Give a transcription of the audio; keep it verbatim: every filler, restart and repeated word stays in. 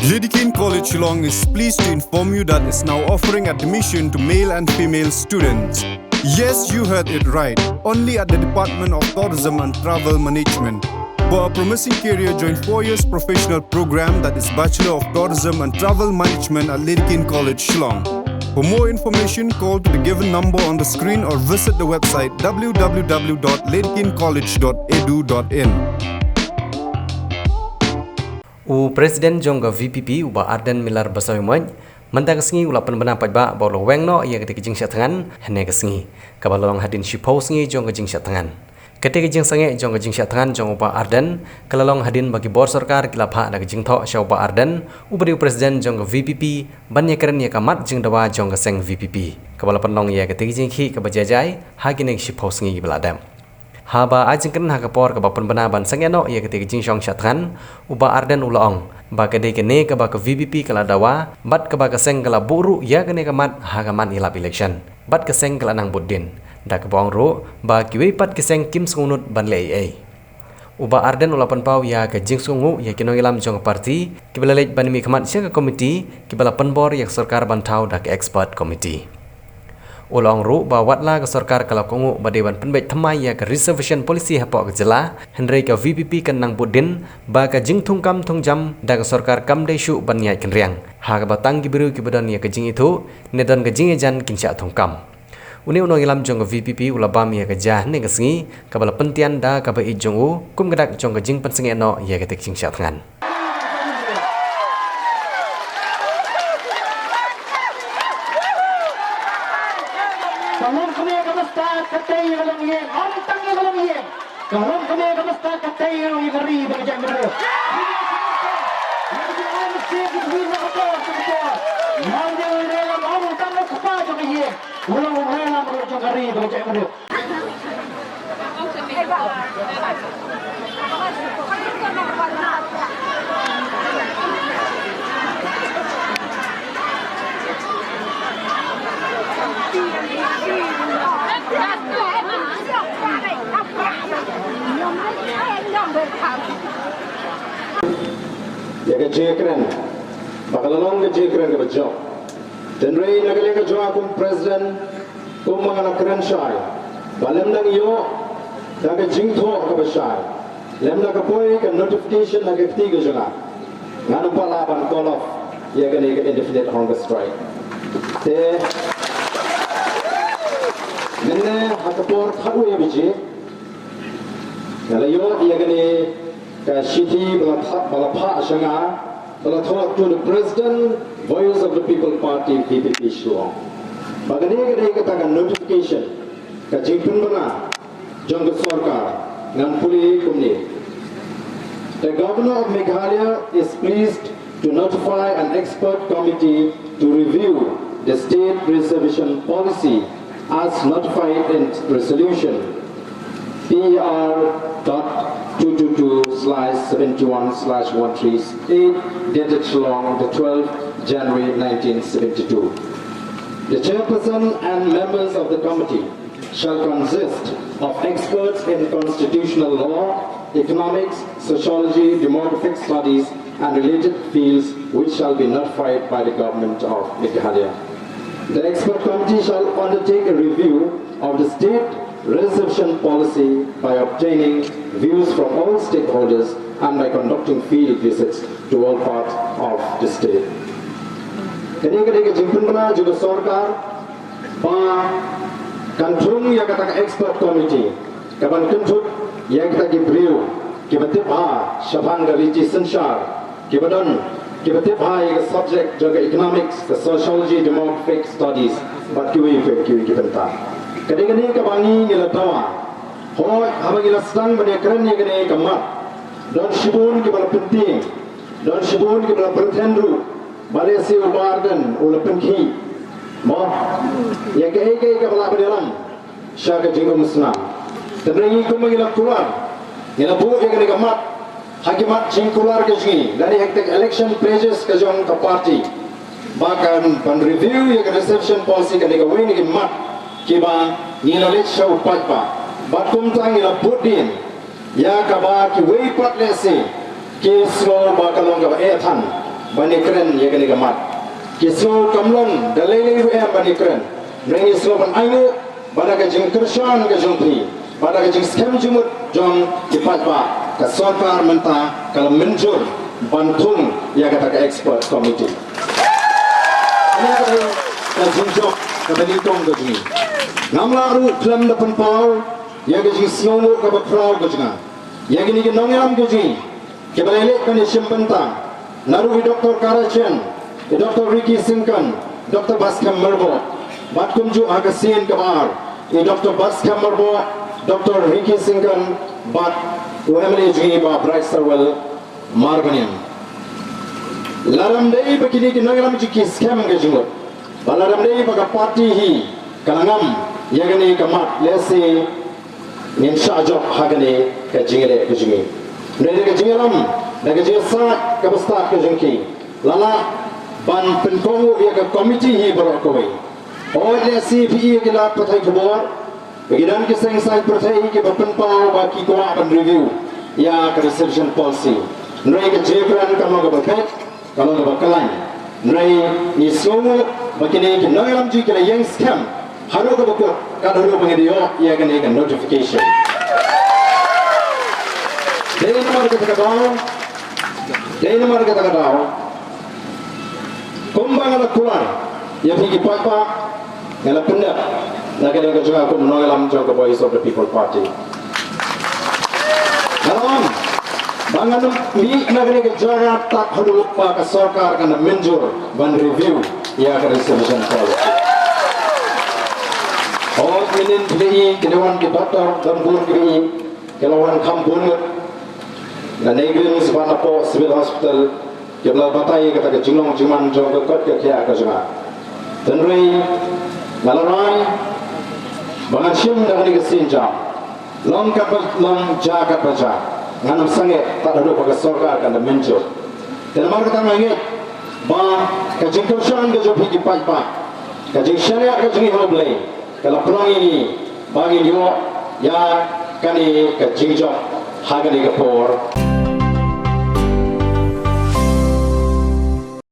Dedekind College Shillong is pleased to inform you that it's now offering admission to male and female students. Yes, you heard it right. Only at the Department of Tourism and Travel Management. For a promising career, join four years professional program, that is Bachelor of Tourism and Travel Management at Dedekind College Shillong. For more information, call to the given number on the screen or visit the website w w w dot dedekind college dot e d u dot i n. U President jong ka V P P, u Bah Ardent Miller Basaiawmoit, mynta ka sngi u la pynbna paidbah ba u la weng noh ïa katei ka jingshah thngan hynne ka sngi, kaba la long hadien shiphew sngi jong ka jingshah thngan. Katei ka jingsangeh jong ka jingshah thngan jong u Bah Ardent ka la long hadien ba ki bor sorkar ki la phah da ka jingthoh sha u Bah Ardent, uba dei u President jong ka V P P, ban ïakren ïa ka mat jingdawa jong ka seng V P P, kaba la pynlong ïa katei ka jingkhih kaba jai jai ha kine ki shiphew sngi kiba la dep. Haba ai jingkren ha ka por kaba pynbna ban sangeh noh ïa katei ka jingshong shah thngan, u Bah Ardent u la ong ba ka dei kane kaba ka V P P ka la dawa bad kaba ka seng ka la buh ruh ïa kane ka mat ha ka mat ïalap election, bad ka seng ka la nang bud dien, da kaba ong ruh ba kiwei pat ki seng kim sngewnud ban leh ei ei. U Bah Ardent u la pynpaw ïa ka jingsngewnguh ïa ki nongïalam jong ka party kiba la leit ban mihkhmat sha ka komiti kiba la pynbor ïa ka sorkar ban thaw da ka expert committee. U la ong ruh ba watla ka sorkar ka la kohnguh ba dei ban pynbeit thymmai ïa ka reservation policy hapoh ka jylla, hynrei ka V P P kan nang bud dien ba ka jingthungkam thungjam da ka sorkar kam dei shuh ban ïaid kynriang, ha kaba tang ki briew kiba don ïa ka jingithuh ne don ka jingïajan kin shah thungkam. Une u nongïalam jong ka V P P u la bam ïa ka jia hynne ka sngi, kaba la pyntian da kaba ïeit jong u kum ka dak jong ka jingpynsangeh noh ïa katei ka jingshah thngan. Ka long kane ka bynta katei ka long ïing, ym tang ïa ka long ïing. Ka long kane ka bynta katei ka long ïing ka ri bad ka jaitbynriew. Ym tang u kpa jong ka ïing, u long u nongïalam ruh jong ka ri bad ka jaitbynriew. Ïa ka jingkren ba ka la long ka jingkren kaba jop. Hynrei na ka liang ka jong nga kum president, kumba nga la kren shai, ba lymda ngi ïoh da ka jingthoh kaba shai, lymda ka poi ka notification na ka kti ka jong nga, ngan ym pat lah ban call off ïa kane ka indefinite hunger strike. Te mynne ha ka por khatwei baje nga la ïoh ïa kane ka shithi ba la phah, ba la phah sha nga, ba la thoh to the President, Voice of the People Party, V P P Shillong. Ba kane ka dei kata ka notification, ka jingpynbna jong ka sorkar, ngan pule kumne. The Governor of Meghalaya is pleased to notify an expert committee to review the state reservation policy as notified in resolution P R dot two two two slash seventy-one slash one three eight, dated Shillong, the twelfth January nineteen seventy-two. The chairperson and members of the committee shall consist of experts in constitutional law, economics, sociology, demographic studies, and related fields, which shall be notified by the Government of Meghalaya. The expert committee shall undertake a review of the state reservation policy by obtaining views from all stakeholders and by conducting field visits to all parts of the state. Kane ka dei ka jingpynbna jong ka sorkar ba kan thung ïa kata ka expert committee kaban kynthup ïa kita ki briew kiba tip bha shaphang ka riti synshar, kiba don, kiba tip bha ïa ka subject jong ka economics, ka sociology, demographic studies bad kiwei pat kiwei ki bynta. Ka dei kane kaba ngi ngi la dawa. Hooid, haba ngi la sdang ban ïakren ïa kane ka mat, don shibun kiba la pyntieng, don shibun kiba la pyrthen ruh ba lehse u Bah Ardent u la pynkhih, mo, ïa kaei kaei kaba lah ban ïalam sha ka jingumsnam. Te ngi kumba ngi la kular, ngi la buh ïa kane ka mat ha ki mat jingkular ka jong ngi, lane ha ki election pledges ka jong ka party, ba kan ban review ïa ka reservation policy. Kane kawei na ki mat kiba ngi la leit sha u paidbah, bad kumta ngi la bud dien ïa kaba kiwei pat lehse ki sngew ba ka long kaba eh than. ban ïakren ïa kane ka mat. Ki sngew kam long da lei lei ruh em ban ïakren. Hynrei ngi sngew ban ainguh ba da ka jingkyrshan ka jong phi, ba da ka jingskhem jingmut jong ki paidbah, ka sorkar mynta ka la mynjur ban thung ïa kata ka expert committee. Kane ka dei ka jingjop kaba nyngkong ka jong ngi. Ngam lah ruh khlem da pynpaw ïa ka jingsngewnguh kaba khraw ka jong nga ïa kine ki nongïalam ka jong ngi kiba la leit ban ïashim bynta, naduh i Doctor Kara Chen, i Doctor Ricky Syngkon, Doctor Batskhem Myrboh, bad kumjuh ha ka sien kaba ar, i Doctor Batskhem Myrboh, Doctor Ricky Syngkon, bad u M L A jong ngi Bah Brightstarwell Marbaniang. Lada ym dei ba kine ki nongïalam jong ngi ki skhem ka jingmut, bad lada ym dei ba ka party hi ka la ngam ïa kane ka mat, lehse ngin shah jop ha kane ka jingïaleh ka jong ngi. Hynrei da ka jingïalam, da ka jingïasaid kaba stad ka jong ki, la lah ban pynkohnguh ïa ka committee hi baroh kawei. Hooid, lehse phi i ïa ki lad pathai khubor ba ki don ki seng saiñ pyrthei kiba pynpaw ba ki kwah ban review ïa ka reservation policy. Hynrei ka jingkren kam long kaba beit, ka long kaba khlaiñ. Hynrei ngi sngewnguh ba kine ki nongïalam jong ngi ki la ïeng skhem haduh kaba kut, kat haduh ba ngi da ïoh ïa kane ka notification. Dei namar kata ka daw, dei namar kata ka daw, kumba nga la kular ïa phi ki paidbah, nga la pyndep na kane ka jong nga kum nongïalam jong ka Voice of the People Party. Nga la ong ba ngan ym mih na kane ka jaka tad haduh ba ka sorkar kan da mynjur ban review ïa ka reservation policy. Hooid, mynnin phi i, ki la wan ki doctor don bun kiba i, ki la wan kham bun ngut na NEIGRIHMS bad napoh Civil Hospital, kiba la batai ïa kata ka jinglong jingman jong ka koit ka khiah ka jong nga. Hynrei nga la rai ba ngan shim da kane ka sienjam, long katba long, jia katba jia, ngan ym sangeh tad haduh ba ka sorkar kan da mynjur. Te namar kata nga ngeit ba ka jingkyrshan ka jong phi ki paidbah, ka jingshaniah ka jong ngi ha U Blei, ka la pynlong ïa ngi ba ngin ïoh ïa kane ka jingjop ha kane ka por.